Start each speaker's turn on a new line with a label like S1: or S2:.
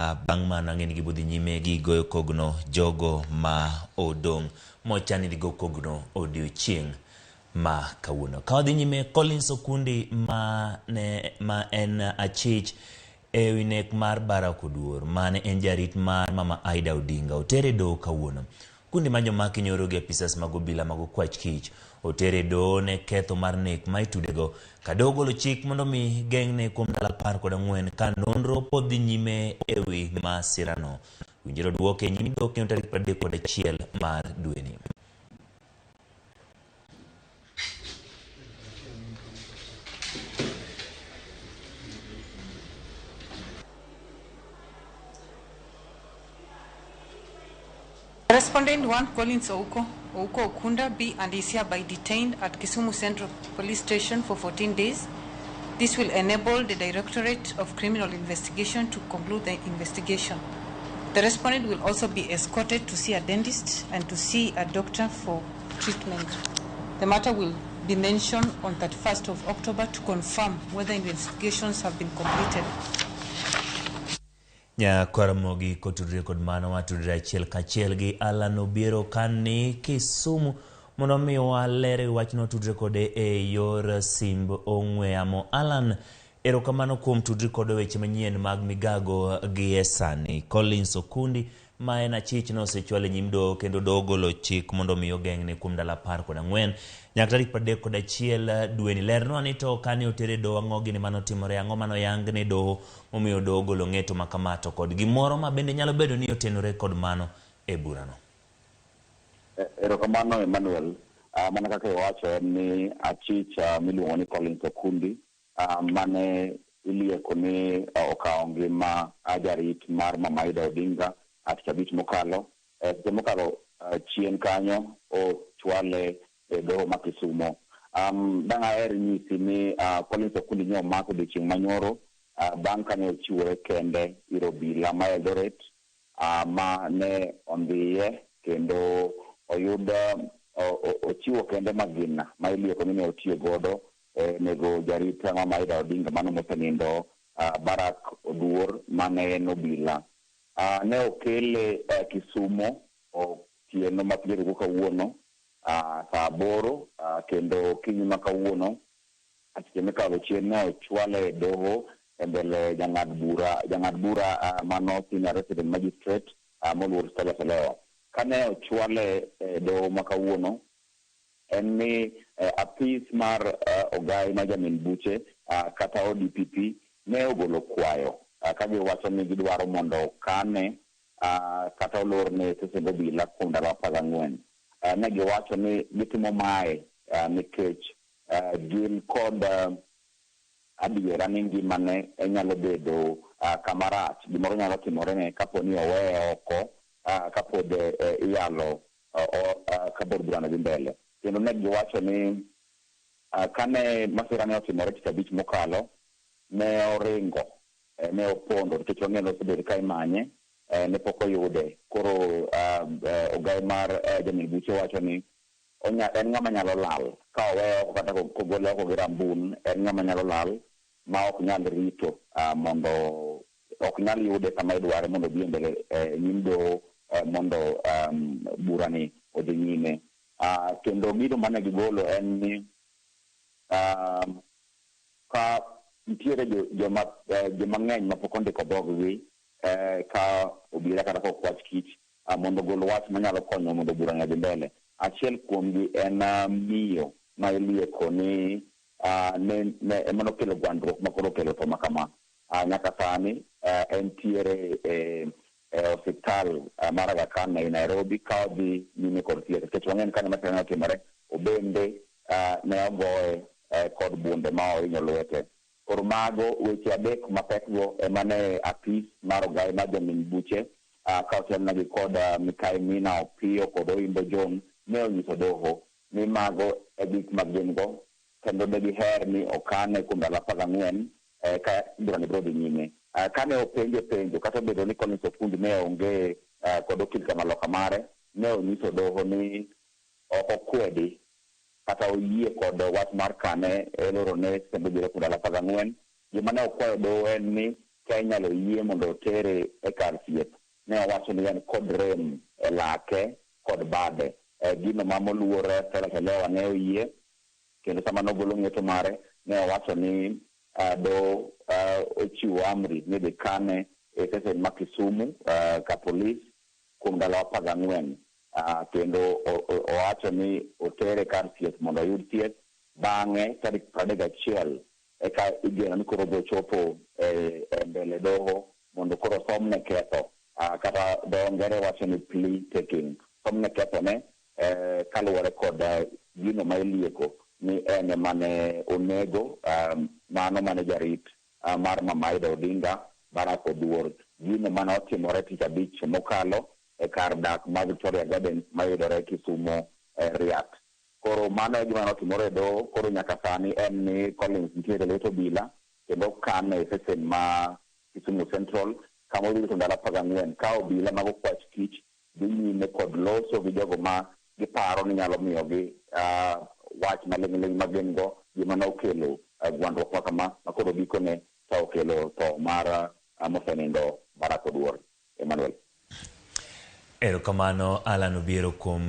S1: Bang' mano ang'e ni gibodhi nyime gi goyo kogno jogo ma odong' mochan ni dhi go kogno odiochieng' ma kawuono. Ka wadhi nyime, Collins Okundi ma ne ma en achich e wi nek mar Barack Oduor mane en jarit mar Mama Aida Odinga oter e doho kawuono. Kundi ma jomaki nyoro gi apisas mag obila mag okwach kich oter e doho ne ketho mar nek ma itudego ka doho ogolo chik mondo mi geng'ne kuom ndalo 14 ka nonro pod dhi nyime e wi masirano. Winjiro duoke e nyim doho kendo tarik 31 mar dweni.
S2: Respondent 1 Collins Ouko, Ouko Okunda be and is hereby detained at Kisumu Central Police Station for 14 days. This will enable the Directorate of Criminal Investigation to conclude the investigation. The respondent will also be escorted to see a dentist and to see a doctor for treatment. The matter will be mentioned on 31st of October to confirm whether investigations have been completed.
S1: Nyakwaramogi kotudre kod mano watudre achiel kachiel gi Alan Obiero kani Kisumu mondo mi waler e wachno tudre kode e yor simb ong'we yamo. Alan, erokamano kuom tudri kod weche manyien mag migago gi e sani. Collins Okundi ma en achich nosechwal e nyim doho kendo doho ogolo chik mondo mi ogeng'ne kuom ndalo 14 nyaka tarik 31 dweni. Lernwa ni to kane otere e doho ang'o gini manotimore, ang'o manoyang ne doho momiyo doho ogolo ng'eto ma kama to kod gimoro ma bende nyalo bedo ni otenore kod mano e burano.
S3: Erokamano Emmanuel. Mana kaka iwacho en ni achich miluongo ni Collins Okundi mane ilieko ni okawo ngima jarit mar Mama Aida Odinga tich abich mokalo. Seche mokalo chien kanyo ochwale e doho ma Kisumo. Dang' aher nyisi ni Collins Okundi ne omak odiochieng' manyoro bang' kane ochiwore kende ir obila ma Eldoret ma ne ondhiye kendo oyud ochiwo kende magina ma ilieko ni ne otiyo godo e nego jarit Mama Aida Odinga mano mosenindo Barack Oduor mane en obila. Ne okele Kisumo otieno ma piny orumo kawuono saa 8 kendo okinyi ma kawuono seche mikalo chien ne ochwale e doho e mbele jang'ad bura mano senior resident magistrate moluor Stella Selewa. Kane ochwale e doho ma kawuono en ni apis mar ogai ma jamin buche kata ODPP ne ogolo kwayo ka giwacho ni gidwaro mondo okane kata olorne sesend obila kuom ndalo 14. Ne giwacho ni gitimo mae nikech gin kod adiera ni ngimane nyalo bedo kama rach, gimoro nyalo timorene kapo ni oweye oko kapod iyalo kapod burano dhi mbele. Kendo ne giwacho ni kane masira ne otimore tich abich mokalo, ne oringo, ne opondo nikech wang'eyo ni osebedo ka imanye, ne pok oyude. Koro ogai mar jamin buche wacho ni en ng'ama nyalo lal ka oweye oko kata kogole oko gi rambun, en ng'ama nyalo lal ma ok nyal rito mondo ok nyal yude sama idware mondo obi e mbele nyim doho mondo burani odhi nyime. Kendo gino mane gigolo en ni ka nitiere joma ng'eny mapok ondiko dhog-gi ka obila kata ka okwach kich mondo ogol wach manyalo konyo mondo burani odhi mbele. Achiel kuomgi en miyo ma ilieko ni ne ema nokelo gwandruok ma koro okelo tho ma kama. Nyaka sani entiere e osiptal mar Aga Khan ei Nairobi ka odhi nyime kod thieth nikech wang'eyo ni kane masira ne otimore obende ne ogoye kod bunde ma ohinyo lwete. Koro mago weche adek mapekgo ema ne apis mar ogai mar jamin buche ka otelnegi kod Mikai Mina Opiyo kod Oimbo John ne onyiso doho ni mago e gik ma gin go kendo ne giher ni okane kuom ndalo 14 ka burani biro dhi nyime. Kane openje penjo kata obedo ni Collins Okundi ne onge kod okil kamaloka mare, ne onyiso doho ni ok okwedi kata oyie kod wach mar kane e lorone kendo biro kuom ndalo 14. Gima ne okwayo doho en ni ka inyalo yie mondo otere e kar thieth. Ne owacho ni en kod rem e lake kod bade. Gino ma moluor Stella Chalewa ne oyie kendo sama nogolo ng'eto mare ne owacho ni do ochiwo amri ni dhi kane e stesen ma Kisumu ka polis kuom ndalo 14 kendo owacho ni otere kar thieth mondo oyud thieth. Bang'e tarik 31 eka igeno ni koro obiro chopo e mbele doho mondo koro somne ketho kata dho ngere wacho ni plea taking somne kethone kaluwore kod gino ma ilieko ni en ema ne onego mano mane jarit mar Mama Ida Odinga Barack Oduor. Gino mane otimore tich abich mokalo e kar dak ma Victoria Gardens mayudore Kisumu Riat. Koro mano e gima notimore e doho. Koro nyaka sani en ni Collins nitiere e lwet obila kendo okane e stesen ma Kisumu Central kama odhi rito ndalo 14 ka obila mag okwach kich dhi nyime kod loso gi jogo ma giparo ni nyalo miyogi wach maling'ling' ma gin go gima nokelo gwandruok ma kama ma koro gikone to okelo tho mar mosenindo Barack Oduor. Emmanuel.
S1: Erokamano Alan Obiero kuom